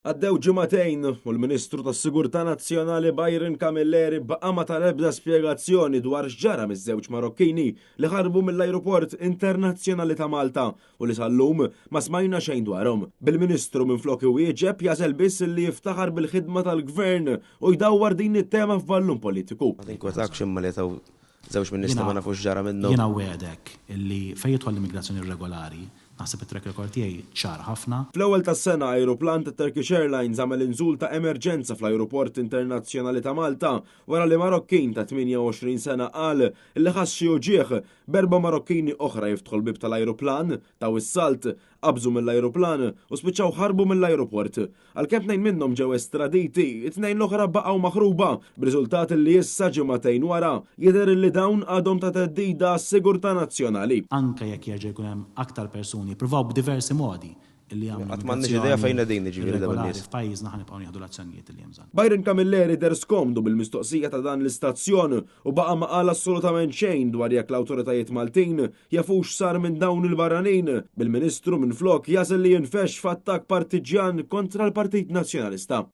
Għaddew ġimagħtejn u l-Ministru tas-Sigurtà Nazzjonali Byron Camilleri baqa' ma ta l-ebda spjegazzjoni dwar x'ġara miż-żewġ Marokkini li ħarbu mill-Ajruport Internazzjonali ta' Malta u li sal-lum ma smajna xejn dwarhom. Bil-Ministru minflok iwieġeb jagħżel biss li jiftaħar bil-ħidma tal-Gvern u jdawwar din it-tema f'ballun politiku. Ma tinkwetakx imma li taw żewġ min-nies li ma nafux x'ġara minnhom. Jiena wegħdek illi fejn jidħol l-immigrazzjoni irregolari, naħseb it-track record tiegħi ċar ħafna. Fl-ewwel tas-sena ajruplan ta' Turkish Airlines għamel inżul ta' emerġenza fl-Ajruport Internazzjonali ta' Malta wara li Marokkin ta' 28 sena qal li ħass xi uġigħ, b'erba' Marokkini oħra jiftħu l-bieb tal-ajruplan, taw is-salt, qabżu mill-ajruplan u spiċċaw ħarbu mill-ajruport. Għalkemm tnejn minnhom ġew estraditi, it-tnejn l-oħra baqgħu maħruba, b'riżultat li issa ġimagħtejn wara, jidher li dawn għadhom ta' theddida għas-sigurtà nazzjonali. Anke jekk jerġa' jkun hemm aktar persuni jippruvaw b'diversi modi li jagħmlu Qatt m'għandniex idea fejn qegħdin jiġifieri dawn irregolari in-nies. f'pajjiżna ħa nibqgħu nieħdu l-azzjonijiet li hemm bżonn. Byron Camilleri deher skomdu bil-mistoqsija ta' dan l-istazzjon u baqa' ma qal assolutament xejn dwar jekk l-awtoritajiet Maltin jafux x'sar minn dawn il-barranin, bil-Ministru minflok jagħżel li jinfexx f'attakk partiġġjan kontra l-Partit Nazzjonalista.